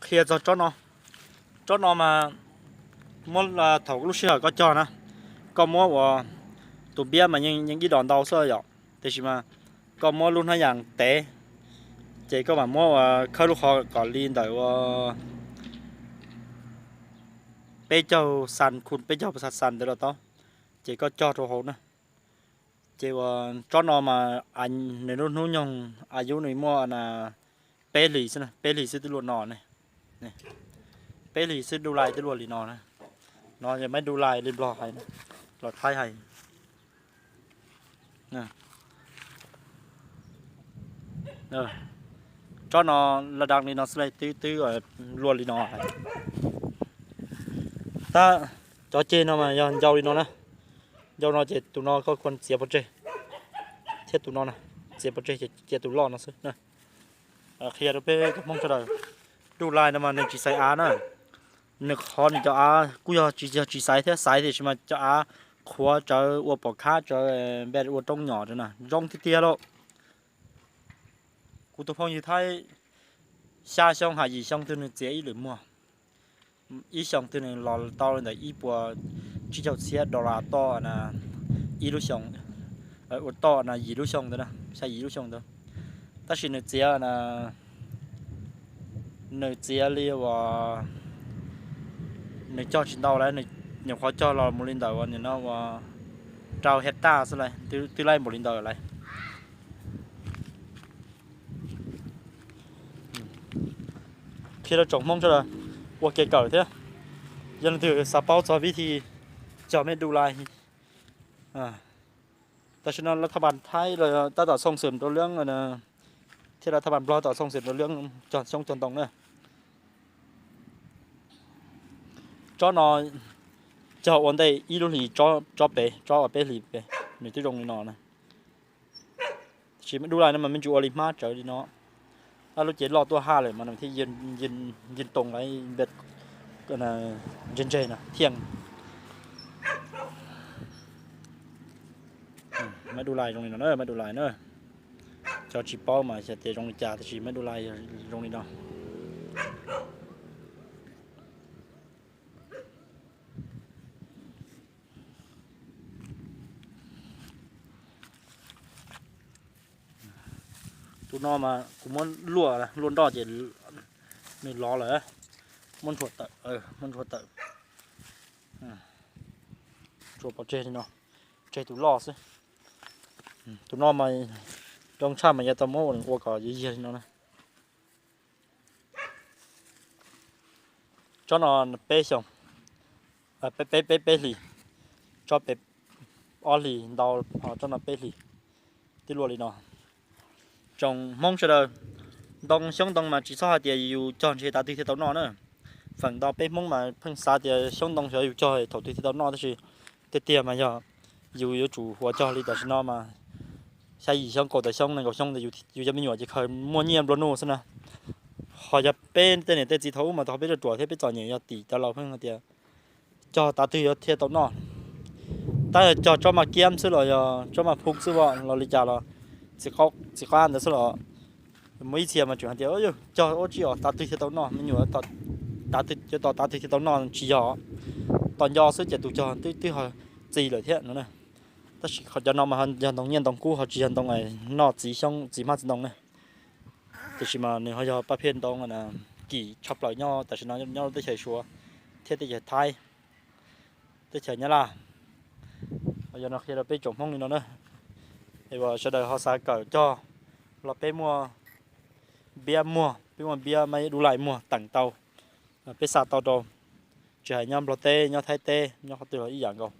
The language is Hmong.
Qhia txog tsob no, tsob no mas muab thaum lub sij hawm koj cog na, koj muab ua tus npiab mas yeej ib dos ntau xwb yom, tiam sis mas koj muab lub hnab yas tev, ces koj mam muab ua khawb lub qhov kom li ntawm ua peb caug xas khu peb caug xas ntawd los tau, ces koj cog rau hauv na. Ces ua tsob no mas nws lub hnub nyoog a yub nws muaj na peb hlis xwb, peb hlis xwb twb luaj no ne, peb hlis xwb du lai twb luaj li no na. No yog maiv du lai li nplog hais, los thaib hais. Tsob no la dab li no xwb, twb twb luaj li no. Tab, cov ceg no mas yog ncau li no na, ncau no ces tus no koj kuj txiav pov tseg, thiab tus no txiav pov tseg ces cia tus loj no xwb. Qhia rau peb cov Hmoob sawv daws, du lai no mas nws tsis xaiv av na, nws qhov nws cov av kuj yog tsis yog tsis xaiv thiab, xaiv tiam sis mas cov av qhuav tsawv ua pom khab tsawv, npe ua roob nyom na zoo tiag tiag lauj. Kuv tus phooj ywg Thaib xya xyoo hais yim xyoo twg nws txiav ib lwm muag, ib xyoo twg nws los tau li ntawm ib puas tsib caug txhiab dollar toj na, ib lub xyoo, ua toj na yim lub xyoo ntawd, xya yim lub xyoo ntawd. Tab sis nws txiav na, nws txiav li uas nws cog tsis ntau lawm, nyuam qhuav cog los mus li ntawm uas nim no uas rau hecta xwb lawm, twb laij npaum li ntawd lawm. Qhia rau tsoom Hmoob sawv daws ua kev kawm thiab, yog leej twg xav paub txog vib thi cog mej du lai, tam sim no lawv thaj pas Thaib los tab tom xoo xwm rau lub, thiab lawv thaj pas Nplog tom xoo xwm rau lub cog xyoob cog ntoo na. Tsob no cog ua ntej ib lub hlis tsob pem, tsob uas peb hlis pem, nws twb zoo li no na. Tab sis maiv du lai no mas me ntsis ua li hmab tsawv li no. Ab, lub cev loj tuaj haj lawm mas nws thiaj yig too lawv npe ntseg ntseg no thiaj. Maiv du lai zoo li no na, maiv du lai na. Cov tsis paub mas xyov tias zoo li cas tab sis maiv du lai zoo li no. Tus no mas kuv muab luaj, luaj nroj ces nws lov lawm. Muab ntshua tawm, muab ntshua tawm. Ntshua pov tseg li no, tseg tus loj xwb. Tus no mas zoo tshaj mas yuav tau muab ua kom yog yig li no na. Tsob no peb xyoo, peb peb peb hlis, tsob pem ob hlis ntau, ho tsob no peb hlis, twb luaj li no. Tsoom Hmoob sawv daws, ntoo xyoob ntoo mas tsis txhob hais tias yus cog ntshe tav twg thiaj tau noj na. Feem ntau peb Hmoob mas pheej xav tias xyoob ntoo xyov yus cog thaum twg thiaj tau noj, tab sis tiag tiag mas yog yus yuav tsum ua cog li tam sim no mas xya yim xyoo kaum tawm xyoo nees nkaum xyoo ntawd yus cov me nyuam ces khaws muaj nyiaj nplua nuj xwb na. Ho yog peb tej niam tej txiv thaum ub mas tau peb ruam ruam thiab peb txom nyem yog tim cov laus pheej hais tias cog tav twg yuav thiaj tau noj. Tab yog cog tsob maj kiab xwb los yog tsob maj phoo xwb los li cas los txiv qab ntawd xwb los muaj ib txhia mas tseem hais tias cog ua tsi os tav twg thiaj tau noj, me nyuam tav twg yuav tos tav twg thiaj tau noj, tsis yog. Tos nco xwb ces tus cog twb twb ho txi lawm thiab no na. Tab sis qhov cov no mas yog ntoo nyiaj ntoo kub ho tsis yog ntoo noj txiv xyoob txiv hmab txiv ntoo na. Tiam sis mas nws ho yog paj phiaj ntoo kim tshaj plaws nyob tam sim no nyob lub teb chaws Suav thiab teb chaws Thaib, teb chaws Nyab Laj. Yog no qhia rau peb tsoom Hmoob li no na. Es uas sawv daws ho xav kawm cog los peb muaj npiab muag, peb muaj npiab maiv du lai muag teem tau, peb xa tau rau, tsis hais nyob Nplog teb, nyob Thaib teb, nyob qhov twg los ib yam nkaus.